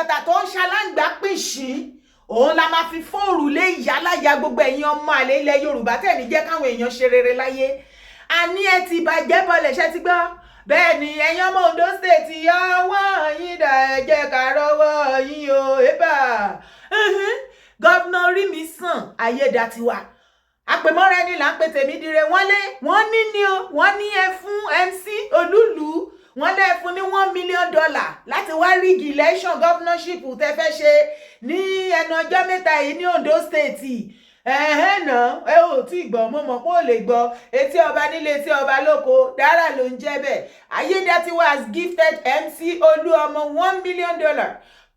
Bàtà tó ń ṣaláǹgbá pìṣín, òun la máa fi fóòrù lé ìyáláyà gbogbo ẹ̀yin ọmọ àlè ilẹ̀ Yorùbá tẹ̀ ní jẹ́ káwọn èèyàn ṣe rere láyé. Àní ẹ ti bàjẹ́ bọlẹ̀, ṣẹ́ ti gbọ́? Bẹ́ẹ̀ ni, ẹ̀yin ọmọ Ondo State, ọwọ́ yín dà? Ẹ jẹ́ ká rọ́wọ́ yín o. Ébà, Governor Orímisàn Ayédatiwa, àpèmọ́ra ẹni là ń pe Tèmídire. Wọ́n lé wọ́n ní ni o, wọ́n ní ẹ fún MC Olúùlú, wọ́n lé fún ní $1 million láti wá rig election governorship tẹ́ fẹ́ ṣe ní ẹnu ọjọ́ 3 yìí ní Ondo State. Ẹ̀hẹ́n náà, ẹ ò tí ì gbọ́, mo mọ̀ pé ò lè gbọ́. Etí ọba nílé, etí ọba lóko, dára ló ń jẹ́ bẹ́ẹ̀. Ayédatiwa has gifted MC Olúọmọ $1 million,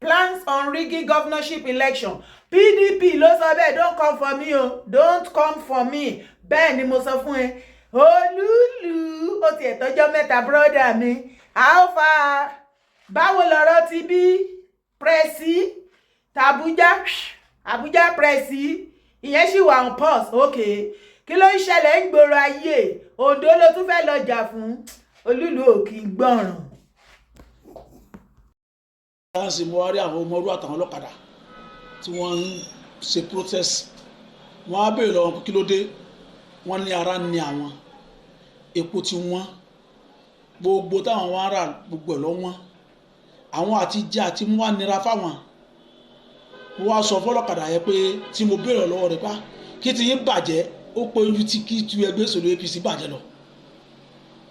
plans on rigging governorship election. PDP ló sọ bẹ́ẹ̀. Don't come for me o, don't come for me. Bẹ́ẹ̀ ni mo sọ fún ẹ. Olúùlú, ó tiẹ̀ tọ́jọ́ 3, brother mi. Alpha, báwo lọ̀rọ̀ ti bí pressy tàbújá? Àbújá pressy, ìyẹn sì wà on pause. Ok, kí ló ń ṣẹlẹ̀ ń gbòòrò ayé? Oǹdó ló tún fẹ́ lọ jà fún. Olúùlú ò kì í gbọ̀ràn. Láǹsì, mo wá rí àwọn ọmọọdún àtàwọn ọlọ́kadà tí wọ́n ń ṣe protest. Wọ́n á béèrè lọ́wọ́, kí ló dé? Wọ́n ní ara ní àwọn, epo tí wọ́n, gbogbo táwọn wá rà, gbogbo ẹ̀ lọ́wọ́n, àwọn àti jẹ àti mú wá nira fáwọn. Mo wá sọ fọlọ́kadà yẹn pé tí mo béèrè lọ́wọ́ rẹ̀ pa, kí ti yín bàjẹ́, ó pé ojú tí kí tu ẹgbẹ́ òṣèlú APC bàjẹ́ lọ,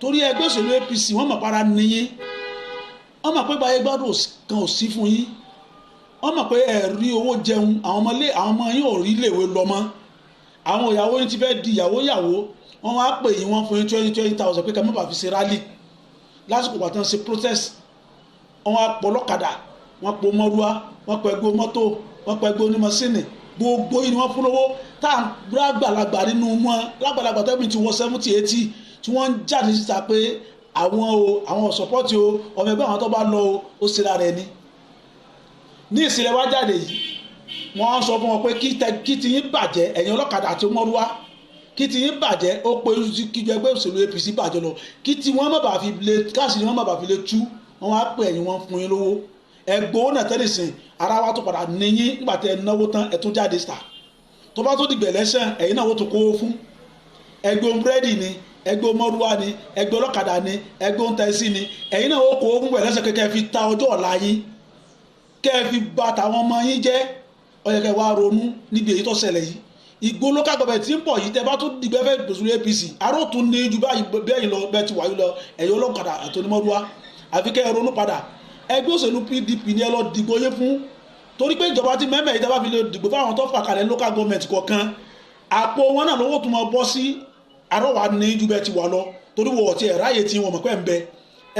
torí ẹgbẹ́ òṣèlú APC, wọ́n mọ̀ para níyín, wọ́n mọ̀ pé báyé gbádùn kan ò sí fún yín, wọ́n mọ̀ pé ẹ̀ rí owó jẹun, àwọn ọmọlé, àwọn ọmọ yín ò rí iléèwé lọ mọ́, àwọn ìyàwó yín ti fẹ́ di ìyàwó ìyàwó. Wọ́n wá pè yín, wọ́n fún yín 20,000 pé ká má bàa fi ṣe rally lásìkò pàtó ń ṣe protest. Wọ́n wá pọ̀ lọ́kadà, wọ́n pọ̀ mọ́rúwá, wọ́n pọ̀ ẹgbẹ́ mọ́tò, wọ́n pọ̀ ẹgbẹ́ onímọ̀sínì, gbogbo yìí ni wọ́n fún lówó. Tá à ń lágbàlagbà nínú wọn, lágbàlagbà tẹ́bí ti wọ 70, 80, tí wọ́n ń jáde síta pé àwọn o, àwọn support o, ọmọ ẹgbẹ́ àwọn tó bá lọ o, ó ṣe lára ẹni. Ní ìsìlẹ̀ wá jáde yìí, wọ́n sọ fún wọn pé kí ti yín bàjẹ́, ẹ̀yin ọlọ́kadà àti mọ́rúwá, kí ti yín bàjẹ́, ó pé kí ẹgbẹ́ òṣèlú APC bàjẹ́ lọ, kí ti wọ́n má bàa fi lè káàsì, wọ́n má bàa fi lè tú. Wọ́n wá pè ẹ̀yin, wọ́n fún yín lówó, ẹgbẹ́ náà tẹ́lẹ̀ sìn, ara wa tó padà níyín. Nígbà tẹ́ ẹ náwó tán, ẹ tún jáde síta. Tó bá tó dìgbẹ̀ lẹ́sẹ̀, ẹ̀yin náà wọ́n tún kówó fún ẹgbẹ́ búrẹ́dì ni, ẹgbẹ́ mọ́rúwá ni, ẹgbẹ́ ọlọ́kadà ni, ẹgbẹ́ òǹtẹ̀sí ni, ẹ̀yin náà ó kówó fún pẹ̀lẹ́sẹ̀ kẹ́kẹ́ fi ta ọjọ́ ọ̀la yín, kẹ́ ẹ fi bà tàwọn ọmọ yín jẹ́. Ó yẹ kẹ́ wá ronú níbi èyí tó ṣẹlẹ̀ yìí. Ìgbó local government tí ń bọ̀ yìí, tẹ́ bá tún dìgbẹ́ fẹ́ gbèsè APC, aró tún ní ju báyìí bẹ́ẹ̀ lọ, bẹ́ẹ̀ ti wà yìí lọ. Ẹ̀yin ọlọ́kadà àti onímọ̀rúwá, àfi kẹ́ ẹ ronú padà. Ẹgbẹ́ òṣèlú PDP ni ẹ lọ dìbò yín fún, torí pé ìjọba tí mẹ́mẹ́ yìí, tẹ́ bá fi lè dìbò fáwọn tó fà kalẹ̀ local government kọ̀ọ̀kan, àpò wọn náà lówó tún máa bọ́ sí. Arọ́wà ní ju bẹ́ẹ̀ ti wà lọ, torí wọ́n ọ̀tí ẹ̀ ráyè tí wọ́n mọ̀ pé ń bẹ.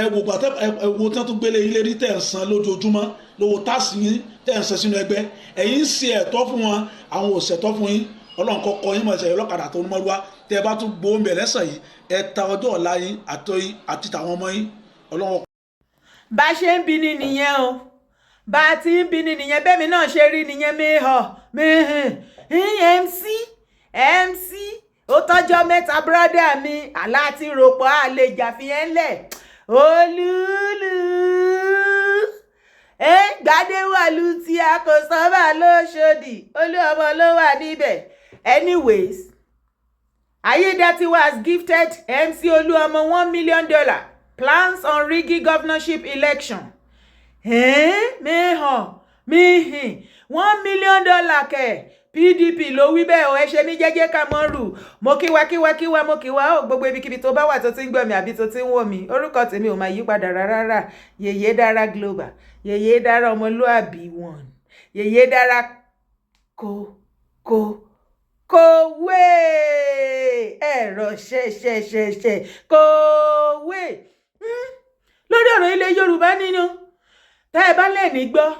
Ẹ wò gbà, ẹ wo tí wọ́n tún gbélé ilé rí tẹ̀ ń san lójoojúmọ́, lówó táàsì yín tẹ̀ ń san sínú ẹgbẹ́. Ẹ̀yin ń ṣe ẹ̀tọ́ fún wọn, àwọn ò ṣẹ̀tọ́ fún yín. Ọlọ́run kọ́kọ́ yín mọ̀ ẹ̀sẹ̀ ọlọ́kadà tó ń mọ́lúwá. Tẹ́ ẹ bá tún gbóhùn bẹ̀ lẹ́sàn yìí, ẹ ta ọjọ́ ọ̀la yín àti tàwọn ọmọ yín. Ọlọ́run. Bá a ṣe ń bi ni nìyẹn o, bá a ti ń bi ni nìyẹn. Bẹ́ẹ̀ mi náà ṣe rí nìyẹn. Mehàn mehàn, MC MC, ó tọ́jọ́ 3, brother mi. Àlá ti ròpọ̀, àlejò àfihàn lẹ̀. Olúùlú ẹ gbadéwàlú tí a kò sábà lóṣòdì, olú ọmọ ló wà níbẹ̀. Anyways, Ayédatiwa has gifted MC Olúọmọ $1 million, plans on rigging governorship election. Mehàn mihìn, $1 million kẹ̀. PDP ló wí bẹ́ẹ̀ o. Ẹ ṣe mí jẹ́jẹ́ ká mọ́ rù. Mo kíwa kíwa kíwa, mo kíwa ó. Gbogbo ibikíbi tó bá wà tó ti ń gbọ́ mi àbí tó ti ń wò mí, orúkọ tèmi ò máa yí padà rárá. Yèyé Dára Global, Yèyé Dára ọmọlúàbí one, Yèyé Dára kó kó kówé ẹ̀rọ ṣẹ̀ṣẹ̀ṣẹ̀ṣẹ̀ kówé lórí ọ̀rọ̀ ilẹ̀ Yorùbá nínú. Tẹ́ ẹ bá lè ní gbọ́,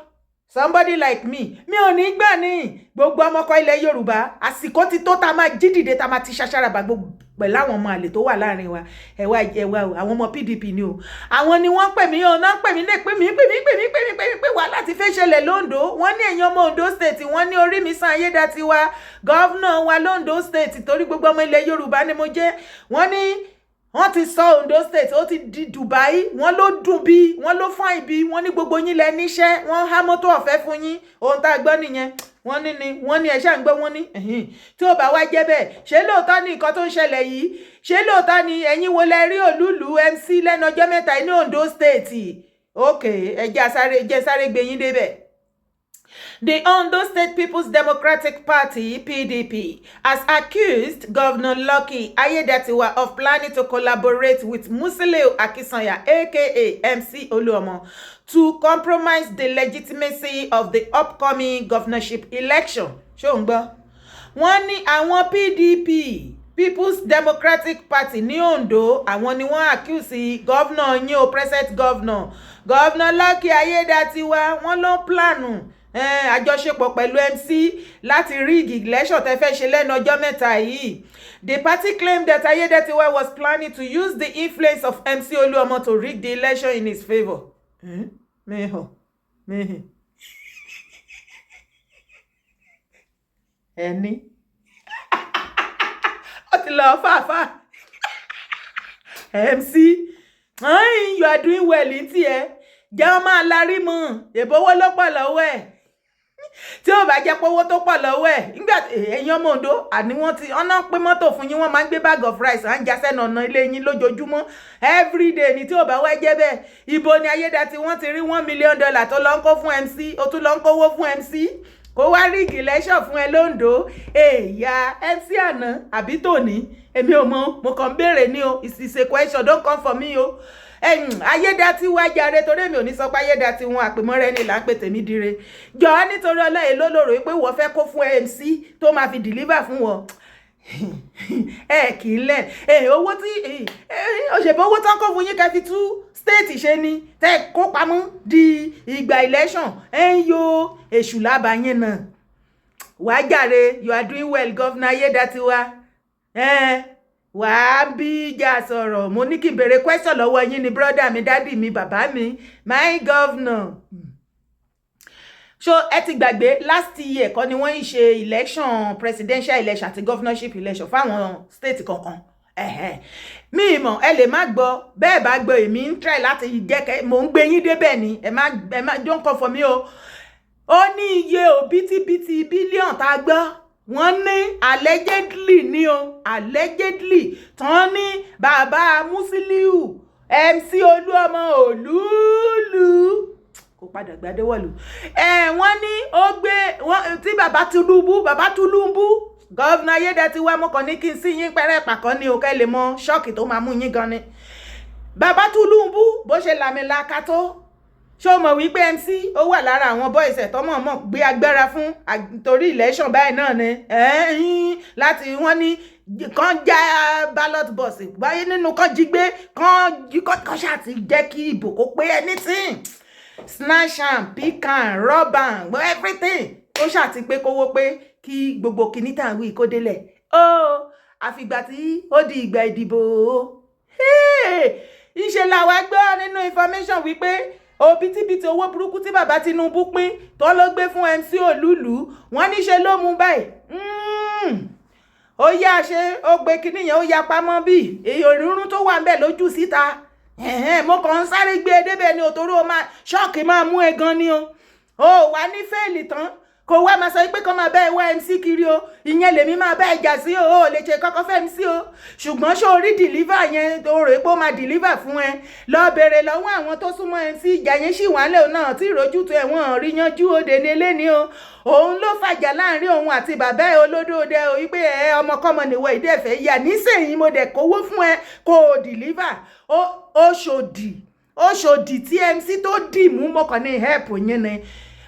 somebody like me, mi ò ní gbà ní gbogbo ọmọkọ ilẹ̀ Yorùbá. Àsìkò ti tó tá a máa jí dìde, tá a máa ti ṣaṣára bá gbogbo pẹ̀lú àwọn ọmọ àlè tó wà láàrin wa. Ẹ wá, ẹ wá o, àwọn ọmọ PDP ni o, àwọn ni wọ́n pè mí o, náà pè mí lè pè mí, pè mí, pè mí, pè mí, pè mí pé wàhálà ti fẹ́ ṣẹlẹ̀ lóńdó. Wọ́n ní ẹ̀yin ọmọ Ondo State, wọ́n ní Orímisàn Ayédatiwa, governor wa lóńdó State, torí gbogbo ọmọ ilẹ̀ Yorùbá ni mo jẹ́. Wọ́n ní Wọ́n ti sọ Ondo State, ó ti di Dubai. Wọ́n ló dùn bí, wọ́n ló fine bí, wọ́n ní gbogbo yín lẹ níṣẹ́, wọ́n há mọ́tò ọ̀fẹ́ fún yín. Ohun tá a gbọ́ nìyẹn. Wọ́n ní ni wọ́n ní ẹ̀ṣẹ́ à ń gbọ́. Wọ́n ní tí ó bá wá jẹ́ bẹ́ẹ̀, ṣé lóòótọ́ ni nǹkan tó ń ṣẹlẹ̀ yìí? Ṣé lóòótọ́ ni? Ẹ̀yin wo lẹ rí Olúùlú MC lẹ́nu ọjọ́ mẹ́ta ní Ondo State? Ok, ẹ jẹ́ sáré gbé yín débẹ̀. The Ondo State People's Democratic Party, PDP, has accused Governor Lucky Aiyedatiwa of planning to collaborate with Musiliu Akisanya, aka MC Oluomo, to compromise the legitimacy of the upcoming governorship election. Ṣé ò ń gbọ́? Wọ́n ní àwọn PDP, People's Democratic Party ní Ondo, àwọn ni wọ́n accuse governor yín o, present governor, Governor Lucky Aiyedatiwa. Wọ́n ló ń plan àjọṣepọ̀ pẹ̀lú MC láti rig election tẹ́ fẹ́ ṣe lẹ́nu ọjọ́ mẹ́ta yìí. The party claimed that Aiyedatiwa was planning to use the influence of MC Oluomo to rig the election in his favour. Mehàn mehàn ẹni ó ti lọ fàáfàá. MC, you are doing well ní tiẹ̀. Jẹ́ wọ́n máa larí mọ́ ìbówó ló pọ̀ lọ́wọ́ ẹ̀. Tí ó bá jẹ́ pé owó tó pọ̀ lọ́wọ́ ẹ̀ nígbà ẹ̀yin ọmọ Ondo, àní wọ́n ti ọ̀nà pín mọ́tò fún yín, wọ́n máa ń gbé bag of rice à ń já sẹ́nu ọ̀nà ilé yín lójoojúmọ́, everyday ni. Tí ò bá wá jẹ́ bẹ́ẹ̀, ibo ni Ayédàtí wọ́n ti rí $1 million tó lọ ń kó fún MC? Ó tún lọ ń kówó fún MC kó wá rig election fún ẹ lóńdó. Èèyà MC àná àbí tòní, èmi ò mọ, mo kàn ń béèrè ní o. It's a question, don't come for me o. Ayédatiwa jàre, torí èmi ò ní sọ pé Ayédatiwọn àpèmọ́rẹ́ ni là ń pè tèmi dire. Jọ nítorí ọlọ́yẹ ló lòrò pé wọ́n fẹ́ kó fún MC tó máa fi deliver fún wọn. Ẹ kì í lẹ̀ owó tí òṣèbó, owó tán kó fún yín kẹ́ fi tú state ṣe ni tẹ́ kó pamọ́ di ìgbà election. Ẹ ń yo èṣù lábàáyín náà wàá jàre. You are doing well, Governor Ayédatiwa. Wàá bí ìjà sọ̀rọ̀. Mo ní kí n béèrè question lọ́wọ́ yín ni, brother mi, daddy mi, bàbá mi, my governor. So ẹ ti gbàgbé, last year kọ́ ni wọ́n ń ṣe election, presidential election àti governorship election fáwọn state kankan? Mi mọ̀, ẹ lè má gbọ́. Bẹ́ẹ̀ bá gbọ́, èmi ń try láti jẹ́ kẹ́ mò ń gbé yín débẹ̀ ni. Ẹ má don't come for me o. Ó ní iye òbítíbitì billion tá a gbọ́, wọ́n ní allegedly ní o, allegedly, tán ní bàbá Musiliu MC Olúọmọ Òlúùlù kò padà gbadéwọ̀lù ẹ. Wọ́n ní ó gbé tí bàbá Tinubu, bàbá Tinubu, Governor Ayédatiwa, mo kàn ní kí n sí yín pẹ́rẹ́ pàkọ́ ní o, kẹ́ lè mọ shock tó máa mú yín gan ni. Bàbá Tinubu, bó ṣe làmìlaka tó, ṣé o mọ̀ wípé MC ó wà lára àwọn boys ẹ̀ tọ́mọ̀ọ́mọ̀ gbé agbára fún torí election báyìí náà ni láti wọ́n ní kàn já ballot box báyìí nínú kàn jí gbé kàn ṣáà ti jẹ́ kí ìbò kó pé, anything, snatch am, pick am, rob am, everything, ó ṣáà ti pé kówó pé kí gbogbo kinní tá à ń wí kó délẹ̀ ó. Àfìgbà tí ó di ìgbà ìdìbò, ìṣe làwa gbọ́ nínú information wípé òbítíbitì owó burúkú tí bàbá Tinubu pín tó ló gbé fún MC Olúùlú, wọ́n níṣe ló mú báyìí. Ó yá, ṣe ó gbé kinní yẹn, ó ya pamọ́ bí èyí òrùrùn tó wà ń bẹ̀ lójú síta. Mo kàn ń sáré gbé e débẹ̀ ni òtòrò ó máa shock, máa mú ẹ gan ni o. Ó wà ní fail tán, kò wá máa sọ pé kọ́ máa bá ẹ wá MC kiri o. Ìyẹn lèmi máa bá ẹ jà sí o. Ò lè ṣe kọ́kọ́ fẹ́ MC o, ṣùgbọ́n ṣó o rí deliver yẹn tó rò pé ó máa deliver fún ẹ? Lọ bèrè lọ́wọ́ àwọn tó súnmọ́ MC. Ìjà yẹn sì wà lẹ́wọ̀n náà tí ìrójútu ẹ̀wọ̀n rí yanjú òde ní eléni o. Òun ló fàjà láàrin òun àti bàbá ẹ olódóde o, wípé ẹ ọmọkọ́mọ nìwọ ìdẹ́fẹ́ yà nísìnyí, mo dẹ̀ kówó fún ẹ kó o deliver. Ó ṣòdì, ó ṣòdì tí MC tó dì mú mọ́kàn ní help yín ni.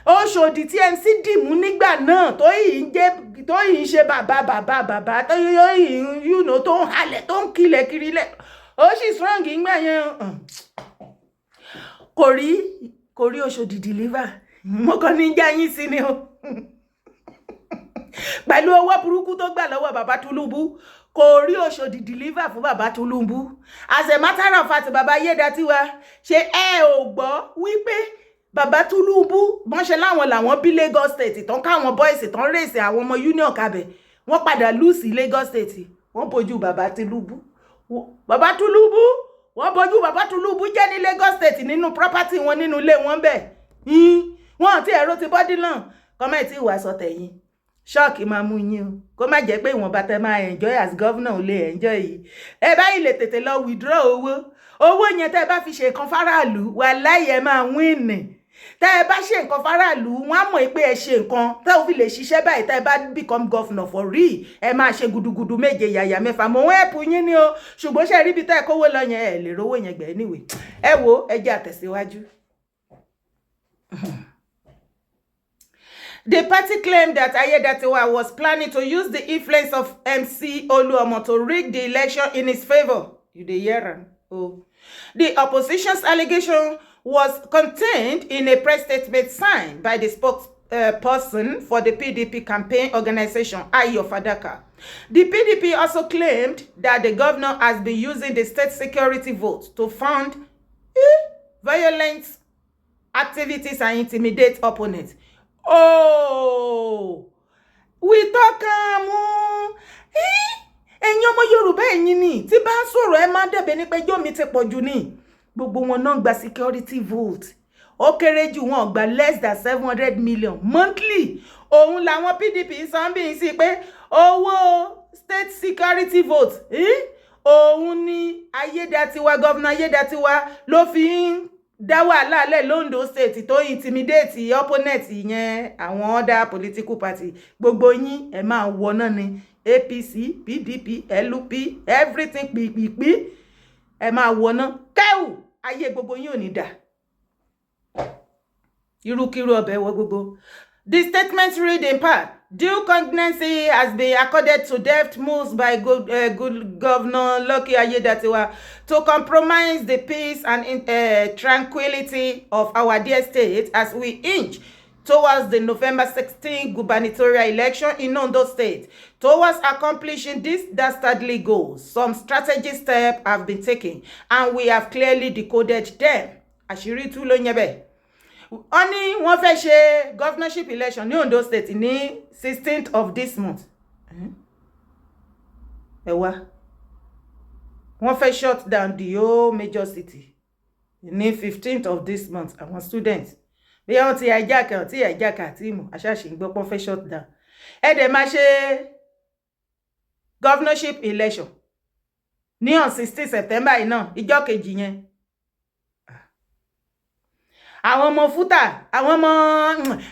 Òṣòdì tí MC dìmú nígbà náà tó yìí ń jẹ́, tó yìí ń ṣe bàbá bàbá bàbá, tó yìí ń tó ń halẹ̀, tó ń kilẹ̀ kiri lẹ̀, ó sì strong ńgbà yẹn. Kò rí Òṣòdì deliver. Mo kàn ní já yín sí ni o. Pẹ̀lú owó burúkú tó gbà lọ́wọ́ bàbá Tinubu, kò rí Òṣòdì deliver fún bàbá Tinubu. As a matter of fact, bàbá Ayédatiwa, ṣé ẹ ò gbọ́ wípé bàbá Tinubu bọ́n ṣe láwọn làwọn bí Lagos State tán, káwọn boys tán rèsì àwọn ọmọ union kabẹ̀, wọ́n padà lose Lagos State, wọ́n bójú bàbá Tinubu. Bàbá Tinubu, wọ́n bójú bàbá Tinubu jẹ́ ní Lagos State, nínú property wọn, nínú ilé wọn bẹ́ẹ̀. Wọn àti ẹ̀rọ ti bọ́dí náà kọ́mẹ́tì ìwà sọ tẹ̀yìn shock máa mú yín o. Kó má jẹ́ pé ìwọ̀nba tẹ máa enjoy as governor ò lè enjoy yìí. Ẹ báyìí lè tètè lọ withdraw owó yẹn. Tẹ́ ẹ bá fi ṣe nǹkan fáráàlú, wàláhì, ẹ máa win. Tẹ́ ẹ bá ṣe nǹkan fáráàlú, wọ́n á mọ̀ pé ẹ ṣe nǹkan tẹ́ ò fi lè ṣiṣẹ́ báyìí. Tẹ́ ẹ bá become governor for real, ẹ máa ṣe gudugudu méje, yàyà mẹ́fà. Mọ̀ wọ́n ẹ̀pù yín ni o, ṣùgbọ́n ṣe rí ibi tẹ́ ẹ kówó lọ yẹn, ẹ lè rówó yẹn gbẹ̀ anyway. Ẹ wo, ẹ jẹ́ àtẹ̀síwájú. The party claimed that Ayedatiwa was planning to use the influence of MC Oluomo to rig the election in his favor. You dey hear am? Oh. The opposition's allegation was contained in a press statement signed by the spokesperson for the PDP campaign organization, Ayo Fadaka. The PDP also claimed that the governor has been using the state security vote to fund violent activities and intimidate opponents. Oh, we talk am. Ẹ̀yin ọmọ Yorùbá, ẹ̀yin ni tí bá ń sọ̀rọ̀, ẹ má dẹ̀bẹ̀ ní pé ẹjọ́ mi ti pọ̀ jù ní. Gbogbo wọn náà gba security vote. Ó kéré jù, wọn gba less than 700 million monthly. Òun làwọn PDP san bí sí pé owó state security vote òun ni Ayédatiwa, governor Ayédatiwa, ló fi ń dá wàhálà lẹ̀ l'Ondo State, tó intimidate opponent yẹn, àwọn other political party. Gbogbo yín, ẹ máa wọ náà ni, APC, PDP, LP, everything pìpìpì, ẹ máa wọ náà kẹ́wù. Ayé gbogbo yín ò ní dà irúkírú ọbẹ̀ wọ gbogbo. The statement read in part, "Due cognizance has been accorded to deft moves by good Governor Lucky Aiyedatiwa to compromise the peace and tranquility of our dear state as we inch towards the November 16 gubernatorial election in Ondo State. Towards accomplishing these dastardly goals, some strategic steps have been taken and we have clearly decoded them." Àṣírí tú ló ń yẹ bẹ́ẹ̀. Wọ́n ní wọ́n fẹ́ ṣe governorship election ní Ondo State ní 16th of this month. Ẹ wá, wọ́n fẹ́ shut down the whole major city ní 15th of this month. Àwọn students, bí wọ́n ti hijack ẹ̀, tí hijack àti ìmọ̀ àṣàṣì ń gbọ́ pọ́n fẹ́ shut down. Ẹ dẹ̀ máa ṣe governorship election ní on 16 September yìí náà, ìjọ kejì yẹn. Àwọn ọmọ fúta, àwọn ọmọ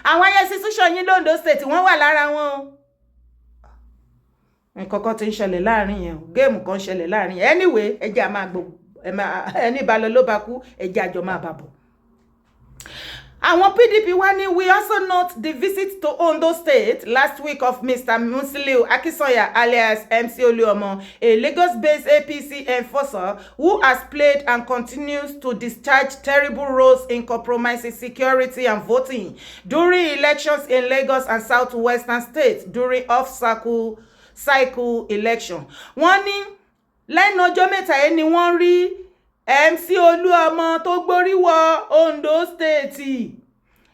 àwọn institution yín l'Ondo State, wọ́n wà lára wọn o. Nǹkan kan ti ń ṣẹlẹ̀ láàrin yẹn o, game kan ṣẹlẹ̀ láàrin yẹn. Anyway, ẹ jẹ́ a máa gbọ́ ẹni bá lọ ló bá kú. Ẹ jẹ́ àjọ máa bà bọ̀. Àwọn PDP wá ní, "We also note the visit to Ondo State last week of Mr. Musiliu Akinsanya, alias MC Oluomo, a Lagos-based APC enforcer who has played and continues to discharge terrible roles in compromising security and voting during elections in Lagos and southwestern states during off-cycle cycle election." Wọ́n ní lẹ́nu ọjọ́ mẹ́ta yẹn ni wọ́n rí MC Olúọmọ tó gbórí wọ Ondo State.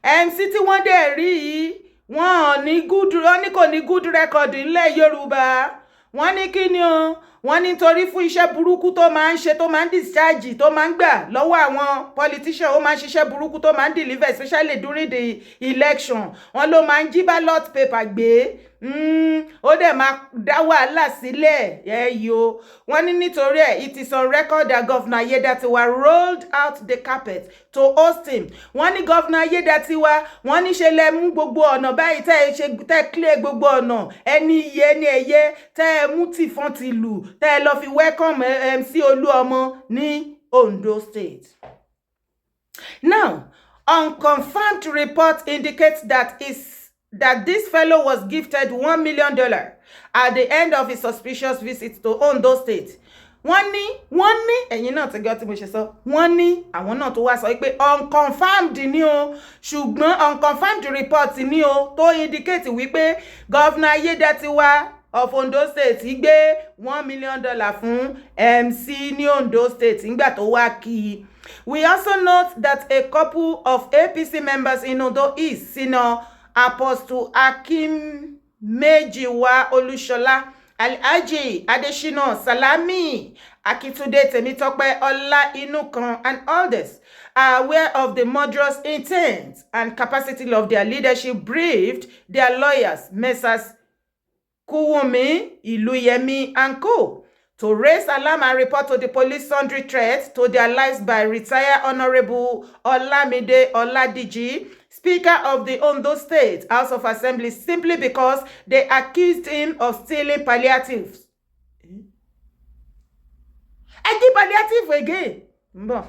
MC tí wọ́n dẹ̀ rí yìí, wọ́n ní good, wọ́n ní kò ní good record ńlẹ̀ Yorùbá. Wọ́n ní kí ni o? Wọ́n ní torí fún iṣẹ́ burúkú tó máa ń ṣe, tó máa ń discharge, tó máa ń gbà lọ́wọ́ àwọn politician. Ó máa ń ṣiṣẹ́ burúkú tó máa ń deliver, especially during the election. Wọ́n ló máa ń jí ballot paper gbé, ó dẹ̀ máa dá wàhálà sílẹ̀ ẹ yo. Wọ́n ní nítorí ẹ̀, "It is on record that Governor Aiyedatiwa rolled out the carpet to host him." Wọ́n ní Governor Aiyedatiwa, wọ́n ní ṣe lẹ mú gbogbo ọ̀nà báyìí tẹ́ ẹ ṣe, tẹ́ ẹ clear gbogbo ọ̀nà, ẹni iye ẹni ẹ̀yẹ, tẹ́ ẹ mú tìfọ́n ti lù, tẹ́ ẹ lọ fi welcome MC Olúọmọ ní Ondo State. Now, unconfirmed report indicates that this fellow was gifted $1 million at the end of his suspicious visit to Ondo State. Wọ́n ní ẹ̀yin náà ti gbọ́ tí mo ṣe sọ. Wọ́n ní àwọn náà tó wá sọ pé unconfirmed ni o, ṣùgbọ́n unconfirmed report ni o, tó indicate wípé Governor Ayédatiwa of Ondo State gbé $1 million fún MC ní Ondo State nígbà tó wá kí i. We also note that a couple of APC members in Ondo East, Senior Apostle Akim Mejiwa Olushola Alhaji Adesina Salami, Akitunde Temitope Ola Inukan, and others are aware of the murderous intent and capacity of their leadership, briefed their lawyers, Messrs. Kuwumi, Iluyemi, and Co., to raise alarm and report to the police sundry threats to their lives by retired Honorable Olamide Oladiji, Speaker of the Ondo State House of Assembly, simply because they accused him of stealing palliatives. Ẹ jí palliative again. Ń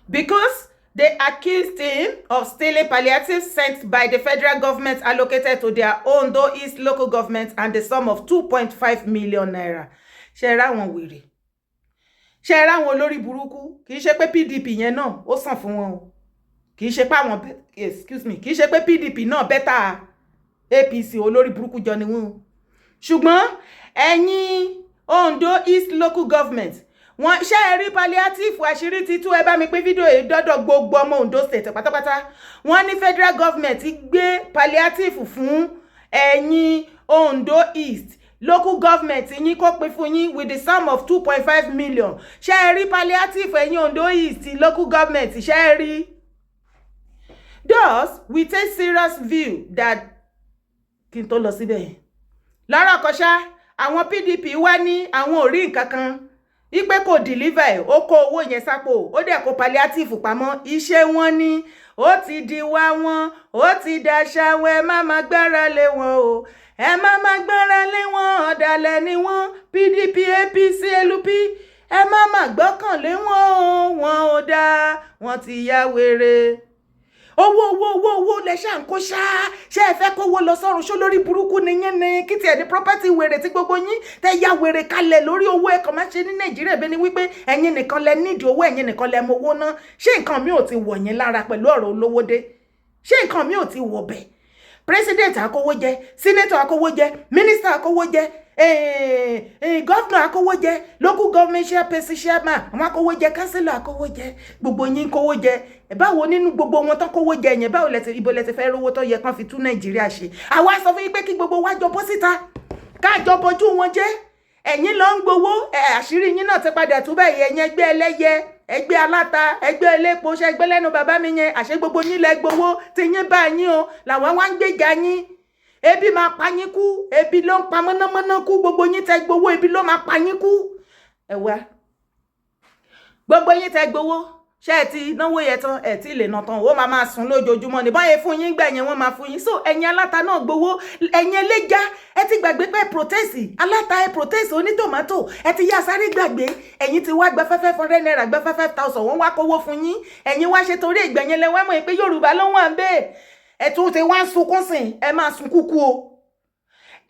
Because they accused him of stealing palliatives sent by the federal government allocated to their Ondo East local government and the sum of 2.5 million naira. Ṣé ráwọn wèrè? Ṣé ráwọn olórí burúkú? Kì í ṣe pé PDP yẹn náà ó sàn fún wọn o. Kì í ṣe pé àwọn, excuse me, kì í ṣe pé PDP náà better APC, olórí burúkú jọ ni wọ́n o. Ṣùgbọ́n ẹ̀yin Ondo East local government, wọ́n ṣe é rí palliative, àṣírí títú. Ẹ bá mi pín fídíò yìí dọ́dọ̀ gbogbo ọmọ Ondo State pátápátá. Wọ́n ní federal government gbé palliative fún ẹ̀yin Ondo East local government yín kó pín fún yín with the sum of 2.5 million. Ṣé ẹ rí palliative, ẹ̀yin Ondo East local government? Ṣé ẹ rí? Thus, we take serious view that, kí n tó lọ síbẹ̀ yẹn lọ́rọ̀ kọ́ṣá, àwọn PDP wá ní àwọn ò rí nǹkan kan ipe kò deliver ẹ̀, ó kó owó yẹn sápò, ó dẹ̀ kó palliative pamọ́. Iṣẹ́ wọn ni ó ti di wá wọn, ó ti daṣà wọn. Ẹ má má gbára lé wọn o, ẹ má má gbára lé wọn, ọ̀dàlẹ̀ ni wọ́n. PDP, APC, LP, ẹ má má gbọ́kànlé wọn o, wọn ò dáa, wọ́n ti ya wèrè. Owó, owó, owó, owó lẹ ṣáà ń kó ṣá. Ṣé ẹ fẹ́ kówó lọ sọ́run? Ṣó lórí burúkú ni yín ni? Kí tiẹ̀ ní property wèrè tí gbogbo yín tẹ ya wèrè kalẹ̀ lórí owó? Ẹ̀kọ́ má ṣe ní Nàìjíríà bẹ́ẹ̀ ni wípé ẹ̀yin nìkan lẹ nídìí owó, ẹ̀yin nìkan lẹ mọ owó ná. Ṣé nǹkan mi ò ti wọ̀ yín lára pẹ̀lú ọ̀rọ̀ olówó dé? Ṣé nǹkan mi ò ti wọ̀ bẹ̀? President akówó jẹ, senator akówó jẹ, minister akówó jẹ, governor akówó jẹ, local government chairperson, chairman àwọn akówó jẹ, councillor akówó jẹ, gbogbo yín kówó jẹ. Báwo nínú gbogbo wọn tán kówó jẹ yẹn, báwo lẹ ti, ibo lẹ ti fẹ́ rówó tó yẹ kán fi tún Nàìjíríà ṣe? Àwa sọ fún yín pé kí gbogbo wa jọ bọ́ síta, káàjọ bojú wọn jẹ́. Ẹ̀yin lọ ń gbowó, àṣírí yín náà ti padà tú báyìí. Ẹ̀yin ẹgbẹ́ ẹlẹ́yẹ, ẹgbẹ́ aláta, ẹgbẹ́ elépo, ṣe ẹgbẹ́ lẹ́nu bàbá mi yẹn, àṣẹ gbogbo yín lẹ gbowó tí yín bá yín o. Làwọn wá ń gbèjà yín. Ebi máa pa yín kú, ebi ló ń pa mọ́nàmọ́ná kú. Gbogbo yín tẹ gbowó, ebi ló máa pa yín kú. Ẹ wá, gbogbo yín tẹ gbowó, ṣé ẹ ti náwó yẹn tán? Ẹ tí lè ná tán, ó máa máa sùn lójoojúmọ́ ní báyẹn fún yín gbẹ̀yìn, wọ́n máa fún yín. So ẹ̀yin aláta náà gbowó, ẹ̀yin ẹlẹ́ja, ẹ ti gbàgbé pé protest aláta, ẹ protest onítòmátò, ẹ ti yá sáré gbàgbé. Ẹ̀yin ti wá gba ₦500, gba 5,000, wọ́n wá kówó fún yín. Ẹ̀yin wá ṣe torí ìgbẹ̀yìn lẹ́wọ́n mọ̀ pé Yorùbá ló wà ń bẹ́ẹ̀. Ẹ tún ti wá ń sunkún sìn, ẹ máa sun kúkú o.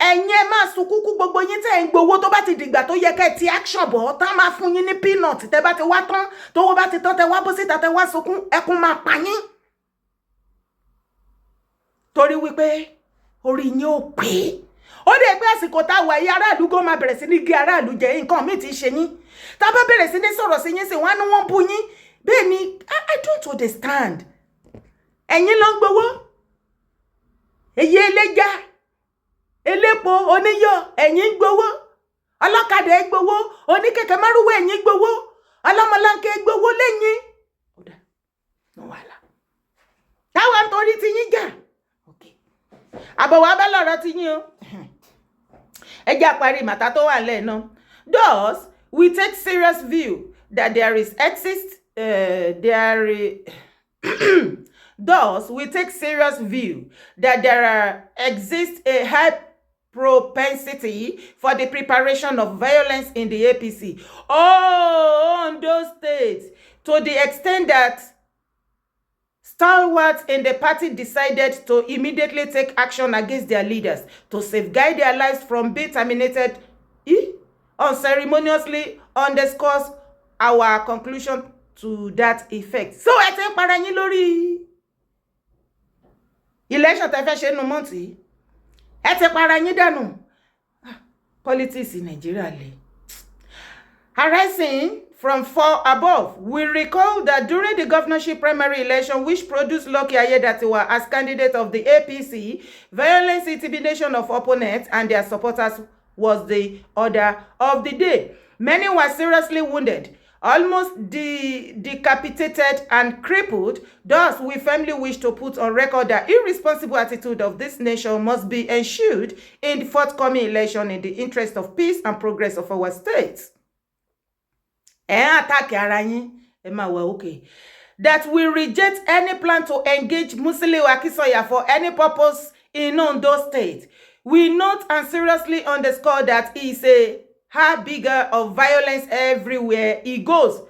Ẹ̀yin ẹ máa sun kúkú. Gbogbo yín tẹ́ ń gbowó, tó bá ti dìgbà tó yẹ kẹ́ ẹ ti action bọ̀ tá máa fún yín ní peanut, tẹ́ bá ti wá tán, tówó bá ti tán, tẹ́ wá bó síta, tẹ́ wá sunkún, ẹkún máa pa yín, torí wípé orí yín ò pé. Ó dẹ̀ pé àsìkò tá a wà yìí, aráàlú gan máa bẹ̀rẹ̀ sí ní gé aráàlú jẹ. Nǹkan míì ti ṣe yín. Tá a bá bẹ̀rẹ̀ sí ní sọ̀rọ̀ sí yín sí, wọ́n á ní wọ́n bú yín. Bẹ́ẹ̀ ni, I don't understand. Ẹ̀yin ló ń gbowó, èyí ẹlẹ́ja, elépo, oníyọ̀, ẹ̀yin ń gbowó, ọlọ́kadà ẹ gbowó, oníkẹ̀kẹ́ márúwá ẹ̀yin gbowó, ọlọ́mọláńkẹ́ gbowó lẹ́yìn. Ó dà ní wàhálà táwa ń torí ti yín jà. Àbọ̀wá bá lọ̀rọ̀ ti yín o. Ẹ jẹ́ àparí màtá tó wà lẹ́ẹ̀ náà. Thus, we take serious view that there is exist there is Thus, we take serious view that there exists a high propensity for the preparation of violence in the APC. Oh, Ondo State, to the extent that stalwarts in the party decided to immediately take action against their leaders to safeguard their lives from being terminated unceremoniously underscores our conclusion to that effect. So ẹ ti ń para yín lórí election tẹ́ fẹ́ ṣe nu mọ́ǹtì, ẹ ti para yín dànù. Politics Nàìjíríà le. Arising from far above. We recall that during the governorship primary election, which produced Lucky Aiyedatiwa as candidate of the APC, violence, intimidation of opponents and their supporters was the order of the day. Many were seriously wounded, almost decapitated and crippled. Thus, we firmly wish to put on record that irresponsible attitude of this nation must be ensured in the forthcoming election in the interest of peace and progress of our state. Ẹ ń attack ara yín, ẹ máa wà okay. That we reject any plan to engage Musiliu Akinsanya for any purpose in Ondo State. We note and seriously underscore that he is a harbinger of violence everywhere he goes.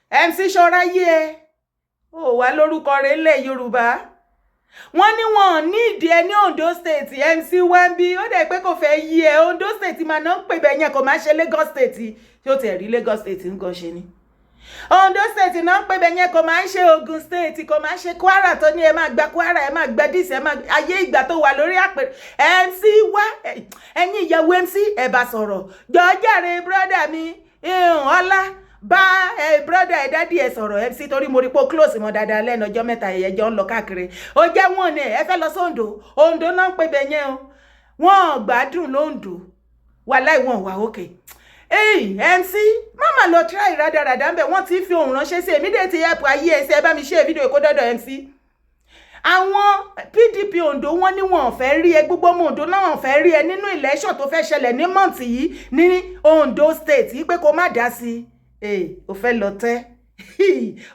MC ṣọ́ra yí ẹ ó wà lórúkọ rẹ̀ ńlẹ̀ Yorùbá. Wọ́n ní wọn ní ìdí ẹ ní Ondo State. MC wambi ó dẹ̀ pé kò fẹ́ yí ẹ. Ondo State máa ná ń pè bẹ́ẹ̀ yẹn, kò máa ṣe Lagos State. Tí ó tiẹ̀ rí Lagos State ń gan ṣe ni Ondo State náà ń pè bẹ́ẹ̀ yẹn, kò máa ń ṣe Ogun State, kò máa ń ṣe Kwara tó ní ẹ máa gba Kwara, ẹ máa gba dis, ẹ máa ayé ìgbà tó wà lórí àpèrè. MC wá, ẹ̀yin ìyàwó MC, ẹ bá sọ̀rọ̀ jọjàre. Brother mi ọlá, bá ẹ brother ẹ, daddy ẹ sọ̀rọ̀ MC, torí mo rí pé ó close mọ́ dáadáa lẹ́nu ọjọ́ mẹ́ta. Ẹ̀yẹjọ́ ń lọ káàkiri, ó jẹ́ wọn ni ẹ fẹ́ lọ sóńdó. Oǹdó náà ń pè bẹ́ẹ̀ yẹn o. Wọ́n gbádùn lóńdó, wàláì wọn wà òkè. Hey, MC, máma lọ try rádaràdà ń bẹ̀. Wọ́n ti fi ohùn ránṣẹ́ sí èmi dé ti help ayé ẹsẹ̀. Ẹ bá mi ṣe fídíò kó dọ́dọ̀ MC. Àwọn PDP Ondo, wọ́n ní wọn ò fẹ́ rí ẹ. Gbogbo ọmọ Ondo náà wọn ò fẹ́ rí ẹ nínú election tó fẹ́ ṣẹlẹ̀ ní month yìí ní Ondo State yìí, pé kó má dá sí i. Ò fẹ́ lọ tẹ́,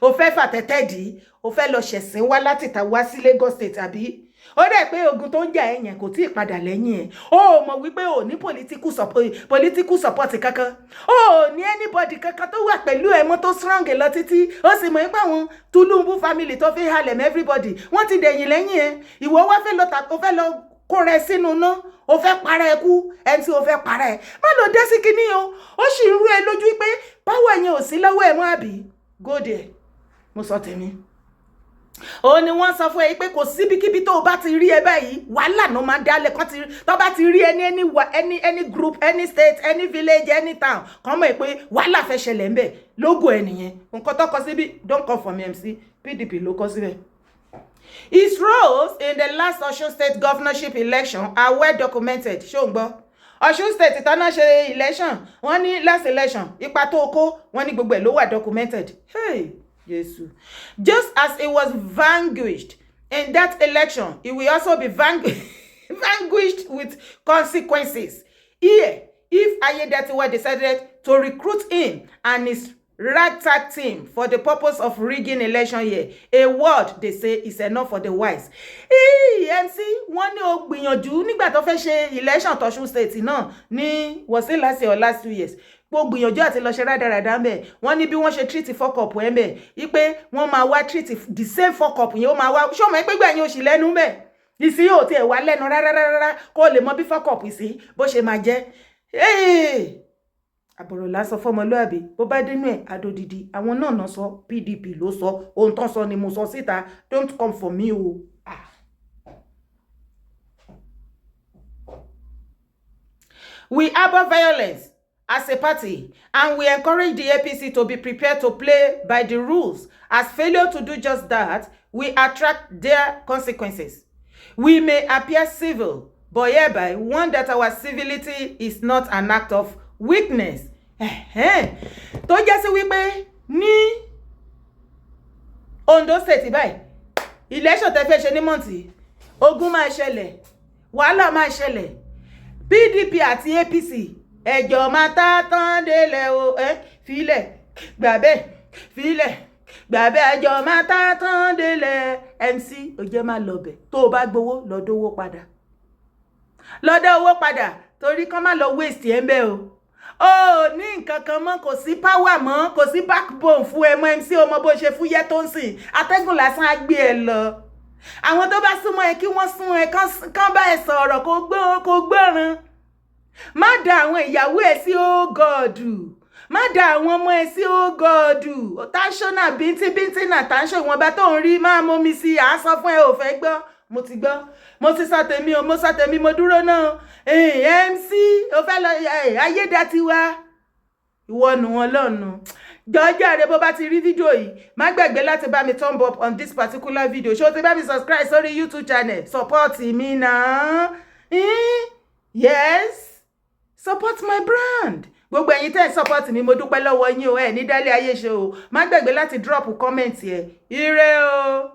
ò fẹ́ fàtẹ́tẹ́ dì í, ò fẹ́ lọ ṣẹ̀sìn wá láti ta wá sí Lagos State, àbí? Ó dẹ̀ pé ogun tó ń jà ẹ́ yẹn kò tí ì padà lẹ́yìn ẹ̀. Ó mọ̀ wípé ò ní political support kankan, ó ní anybody kankan tó wà pẹ̀lú ẹ̀ mọ́ tó strong lọ títí. Ó sì mọ̀ pé àwọn Tinubu family tó fi halẹ̀ mọ́ everybody, wọ́n ti dẹ̀yìn lẹ́yìn ẹ̀. Ìwọ wá fẹ́ lọ tà, ó fẹ́ lọ kó rẹ sínú iná, ó fẹ́ para ẹ kú. Ẹni tí ó fẹ́ para ẹ, má lọ dé sí kinní o. Ó sì ń rú ẹ lójú pé power yẹn ò sí lọ́wọ́ ẹ̀ mọ́, àbí? Go there. Mo sọ tèmi. Ó ní wọ́n sọ fún ẹ pé kò síbikíbi tó o bá ti rí ẹ báyìí, wàhálà ló máa ń dálẹ̀ kán ti tó bá ti rí ẹ ní any group, any state, any village, any town kàn mọ̀ pé wàhálà fẹ́ ṣẹlẹ̀ ńbẹ̀. Lógo ẹ nìyẹn. Nǹkan tó kọ síbí, don't come for me, MC. PDP ló kọ síbẹ̀. His roles in the last Osun State governorship election are well documented. Ṣó ń gbọ́? Ọ̀ṣun State tọ́nà ṣe election, wọ́n ní last election, ipa tó kó, wọ́n ní gbogbo ẹ̀ ló wà documented. Hey, Jésù. Just as he was vanquished in that election, he will also be vanquished with consequences here if Aiyedatiwa decided to recruit him and his ragtag team for the purpose of rigging election here. A word, they say, is enough for the wise. Hey, MC, wọ́n ní o gbìyànjú nígbà tó fẹ́ ṣe election tọ̀ṣun State náà ní, was it last year or last 2 years? Gbogbo gbìyànjú àti lọ ṣe rádaràdà ń bẹ̀. Wọ́n ní bí wọ́n ṣe treat fuck up ẹ̀ ń bẹ̀ wípé wọ́n máa wá treat the same fuck up yẹn, ó máa wá. Ṣé o mọ̀ pé gbẹ̀yìn oṣù lẹ́nu bẹ̀ ìsìn yóò tiẹ̀ wá lẹ́nu rárá rárá, kó o lè mọ bí fuck up sí bó ṣe máa jẹ́ àbọ̀rọ̀ lásán fọmọlúàbí. Bó bá dénú ẹ̀ adódidi. Àwọn náà náà sọ, PDP ló sọ ohun tó ń sọ ni mo sọ síta. Don't come for me o. Ah. We abhor violence as a party and we encourage the APC to be prepared to play by the rules, as failure to do just that will attract their consequences. We may appear civil, but hereby warn that our civility is not an act of weakness. Tó jẹ́ sí wípé ní Ondo State báyìí, election tẹ́ fẹ́ ṣe ní month, ogun máa ṣẹlẹ̀, wàhálà máa ṣẹlẹ̀. PDP àti APC ẹjọ́ máa tá tán délẹ̀ o. Ẹ filẹ̀ gbàbẹ́, filẹ̀ gbàbẹ́, ẹjọ́ máa tá tán délẹ̀. MC, ó jẹ́ má lọ bẹ̀. Tó o bá gbowó, lọ dówó padà, lọ dá owó padà, torí kán má lọ waste ẹ̀ ń bẹ́ o. Ó ní nǹkan kan mọ́, kò sí power mọ́, kò sí backbone fún ẹ mọ́. MC, ọmọ bó ṣe fúyẹ́ tó ń sìn, atẹ́gùn lásán á gbé ẹ lọ. Àwọn tó bá súnmọ́ ẹ, kí wọ́n sún ẹ, kán bá ẹ sọ̀rọ̀, kó gbọ́ràn. Má da àwọn ìyàwó ẹ sí. Oh God, má da àwọn ọmọ ẹ sí. Oh God, táṣọ́nà bíntín bíntín náà táṣọ ìwọ̀nba tó ń rí máa mómi sí i. À á sọ fún ẹ, ò fẹ́ gbọ́. Mo ti gbọ́, mo ti sọ tèmi o, mo sọ tèmi, mo dúró náà. MC, o fẹ́ lọ ayédatiwa, ìwọ nù wọn lọ́nu. Jọjọ́ rẹ, bó bá ti rí fídíò yìí, má gbàgbé láti bá mi thumb up on this particular video. Ṣé o ti bá mi subscribe sórí YouTube channel? Support mi náà. Yes, support my brand. Gbogbo ẹ̀yin tẹ́ ẹ̀ support mi, mo dúpẹ́ lọ́wọ́ yín o. Ẹ̀ ní dálé ayé ṣe o. Má gbàgbé láti drop comment ẹ̀. Ire o.